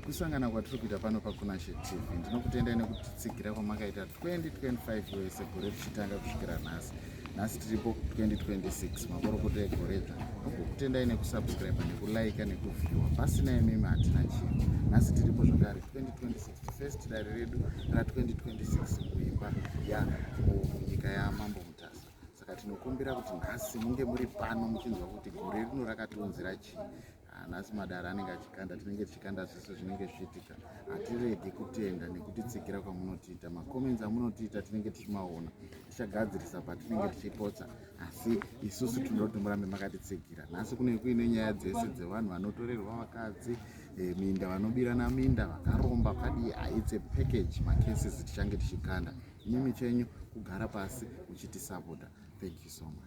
Kusangana kwatiri kuita pano paKunashe TV. Ndinokutendai nekutitsigira kwamakaita 2025 wese gore richitanga kusvikira nhasi. Nhasi tiripo 2026 makorokoto egoredzva. Ndinokutendai nekusubscribe, nekulaika, nekuviewa. Pasina imimi hatina chinhu. Nhasi tiripo zvakare 2026 first dare redu ra 2026 muimba ya munyika yaMambo Mutasa. Saka tinokumbira kuti nhasi munge muri pano muchinzwa kuti gore rino rakatiunzira chii. Ah, nhasi madara anenge achikanda, tinenge tichikanda zvese zvinenge zvichiitika. Hatiregi kutenda nekutitsigira kwamunotiita, macomments amunotiita tinenge tichimaona, tichagadzirisa patinenge tichipotsa, asi isusu tinoda kuti murambe makatitsigira. Nhasi kune kuine nyaya dzese dzevanhu vanotorerwa vakadzi, minda, vanobirana minda, vakaromba, vakadii. Ah, it's a package, macases tichange tichikanda. Imimi chenyu kugara pasi muchitisapota. Thank you so much.